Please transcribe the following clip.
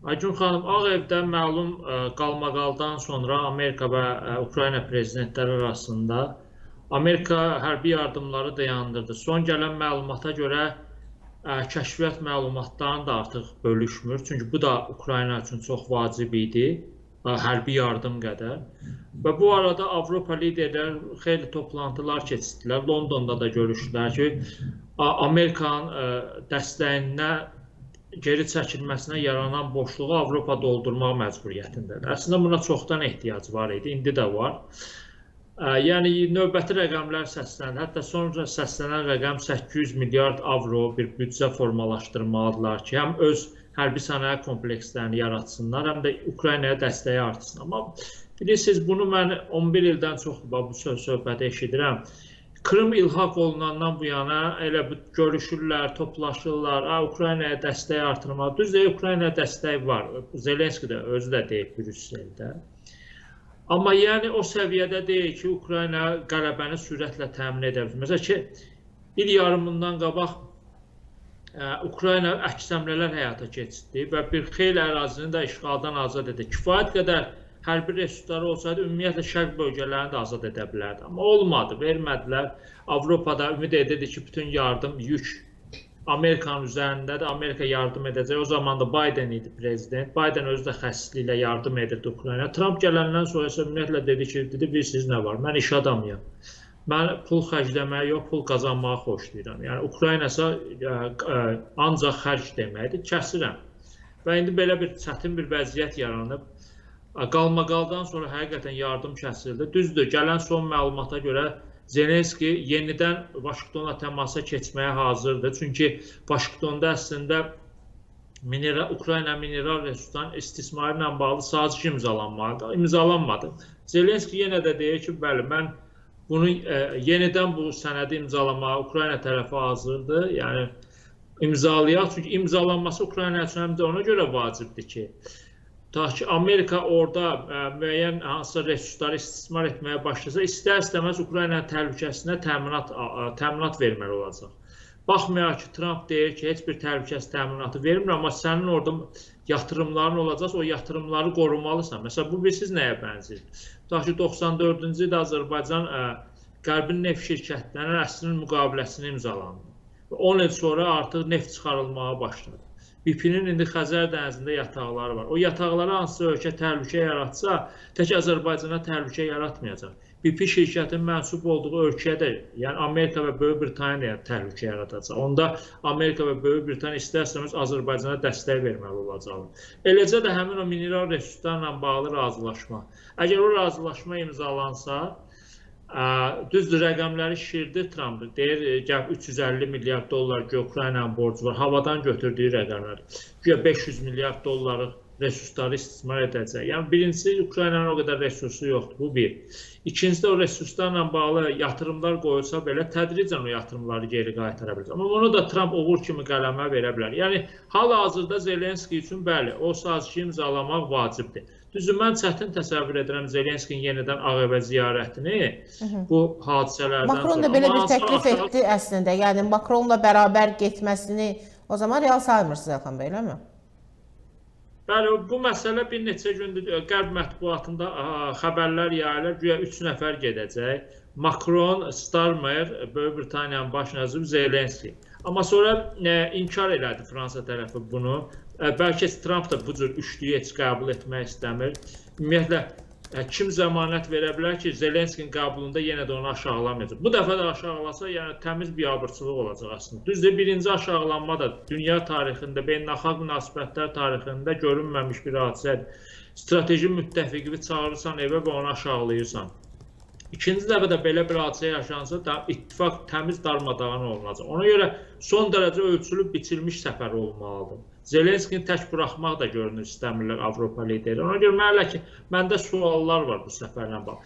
Aygün xanım, Ağ Evdə məlum qalmaqaldan sonra Amerika və Ukrayna prezidentləri arasında Amerika hərbi yardımları dayandırdı. Son gələn məlumata görə kəşfiyyat məlumatlarını da artıq bölüşmür. Çünki bu da Ukrayna üçün çox vacib idi, hərbi yardım qədər. Və bu arada Avropa liderləri xeyli toplantılar keçirdilər. Londonda da görüşdülər ki, Amerikanın dəstəyinə geri çəkilməsinə yaranan boşluğu Avropa doldurmaq məcburiyyətindədir. Əslində buna çoxdan ehtiyac var idi, indi də var. Yəni növbəti rəqəmlər səsləndi. Hətta sonra səslənən rəqəm 800 milyard avro bir büdcə formalaşdırmalıdırlar ki, həm öz hərbi sənaye komplekslərini yaratsınlar, həm də Ukraynaya dəstəyi artsın. Amma bilirsiniz, bunu mən 11 ildən çoxdur bu söhbəti eşidirəm. Krım ilhaq olunandan bu yana elə bu görüşürlər, toplaşırlar, Ukraynaya dəstəyi artırmaq. Düzdür, Ukraynaya dəstəyi var. Zelenski də özü də deyib Brüsseldə. Amma yəni o səviyyədə deyil ki, Ukrayna qələbəni sürətlə təmin edə bilsin. Məsəl ki, il yarımından qabaq Ukrayna əks həmlələr həyata keçirdi və bir xeyli ərazini də işğaldan azad etdi. Kifayət qədər hərbi resursları olsaydı, ümumiyyətlə şərq bölgələrini də azad edə bilərdi. Amma olmadı, vermədilər. Avropada ümid edirdi ki, bütün yardım yük Amerikanın üzərindədir, Amerika yardım edəcək. O zaman da Biden idi prezident. Biden özü də xəsisliklə yardım edirdi Ukraynaya. Trump gələndən sonra isə ümumiyyətlə dedi ki, dedi, bilirsiniz nə var, mən iş adamıyam. Mən pul xərcləməyi yox, pul qazanmağı xoşlayıram. Yəni Ukrayna isə ancaq xərc deməkdir, kəsirəm. Və indi belə bir çətin bir vəziyyət yaranıb. Qalmaqaldan sonra həqiqətən yardım kəsildi. Düzdür, gələn son məlumata görə Zelenski yenidən Vaşinqtonla təmasa keçməyə hazırdır. Çünki Vaşinqtonda əslində Ukrayna mineral resursların istismarı ilə bağlı saziş imzalanmalıdır. İmzalanmadı. Zelenski yenə də deyir ki, bəli, mən bunu yenidən bu sənədi imzalamağa Ukrayna tərəfi hazırdır. Yəni imzalayaq. Çünki imzalanması Ukrayna üçün həm də ona görə vacibdir ki, ta ki Amerika orada müəyyən hansısa resursları istismar etməyə başlasa, istər-istəməz Ukraynanın təhlükəsinə təminat verməli olacaq. Baxmayaraq ki, Trump deyir ki, heç bir təhlükəsiz təminatı vermir, amma sənin orada yatırımların olacaq, o yatırımları qorumalısan. Məsələn, bu bilirsiniz nəyə bənzəyir? Tutaq ki, 94-cü ildə Azərbaycan Qərbin neft şirkətlərinin əslinin müqaviləsini imzalandı. 10 il sonra artıq neft çıxarılmağa başladı. BP-nin indi Xəzər dənizində yataqları var. O yataqlara hansısa ölkə təhlükə yaratsa, tək Azərbaycana təhlükə yaratmayacaq. BP şirkətinin mənsub olduğu ölkəyə də, yəni Amerika və Böyük Britaniyaya təhlükə yaradacaq. Onda Amerika və Böyük Britaniya istər-istəməz Azərbaycana dəstək verməli olacaqlar. Eləcə də həmin o mineral resurslarla bağlı razılaşma. Əgər o razılaşma imzalansa, düzdür, rəqəmləri şişirdi Trump. Deyir, gəl 350 milyard dollar ki, Ukraynanın borcu var. Havadan götürdüyü rəqəmlər. Güya 500 milyard dollarlıq resursları istismar edəcək. Yəni, birincisi, Ukraynanın o qədər resursu yoxdur, bu bir. İkincisi də o resurslarla bağlı yatırımlar qoyulsa belə, tədricən o yatırımları geri qaytara bilər. Amma onu da Trump uğur kimi qələmə verə bilər. Yəni, hal-hazırda Zelenski üçün, bəli, o sazişi imzalamaq vacibdir. Düzdür, mən çətin təsəvvür edirəm Zelenskinin yenidən Ağ Evə ziyarətini bu hadisələrdən Macron sonra. da belə bir təklif etdi əslində. Yəni, Macronla bərabər getməsini o zaman real saymırsınız, Elxan bəy, eləmi? Bəli, bu məsələ bir neçə gündür Qərb mətbuatında xəbərlər yayılır, güya 3 nəfər gedəcək. Macron, Starmer, Böyük Britaniyanın baş naziri Zelenski. Amma sonra inkar elədi Fransa tərəfi bunu. Bəlkə Trump da bu cür üçlüyü heç qəbul etmək istəmir. Ümumiyyətlə, kim zəmanət verə bilər ki, Zelenskinin qəbulunda yenə də onu aşağılamayacaq. Bu dəfə də aşağılasa, yəni təmiz biabırçılıq olacaq əslində. Düzdür, birinci aşağılanma da dünya tarixində, beynəlxalq münasibətlər tarixində görünməmiş bir hadisədir. Strateji müttəfiqini çağırırsan evə və onu aşağılayırsan. İkinci dəfə də belə bir hadisə yaşansa, ittifaq təmiz darmadağın olunacaq. Ona görə son dərəcə ölçülüb biçilmiş səfər olmalıdır. Zelenskini tək buraxmaq da görünür istəmirlər Avropa lideri. Ona görə mən hələ ki, məndə suallar var bu səfərlə bağlı.